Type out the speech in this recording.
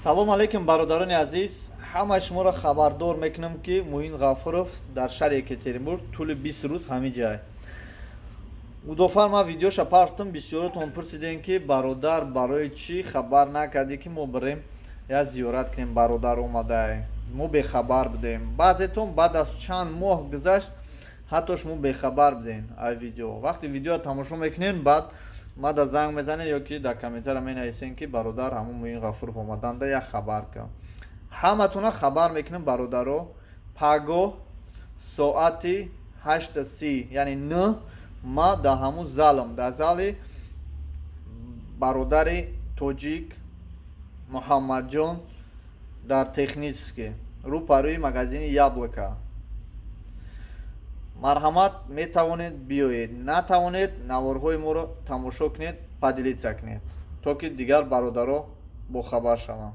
Салом алейкум, бародарони азиз! Ҳамаи шуморо хабардор мекунам, ки Муин Ғафуров дар шаҳри Екатеринбург тӯли 20 рӯз ҳамин ҷай. Мудофар ман видеоша партам, бисёротон пурсидем, ки бародар, барои чӣ хабар накардӣ, ки мо бирем, як зиёрат кунем, бародар омадай, мо бехабар будем. Баъзетон баъд аз чанд моҳ гузашт, ҳатто шумо бехабар будем ай видео. Вақте видеоро тамошо мекунем, баъд мада занг мезанед ё ки дар комментария менависем, ки бародар, ҳамун Муин Ғафуров омаданда, як хабар кун. Ҳаматона хабар мекунем, бародаро: пагоҳ соати 8:30, яъне 9, ма дар ҳамун залам, дар зали бародари тоҷик Муҳаммадҷон дар Технический, рӯпарӯи магазини «Яблоко». Марҳамат, метавонед, биёед, натавонед, наворҳои моро тамошо кунед, поделиться кунед, то ки дигар бародаро бохабар шаванд.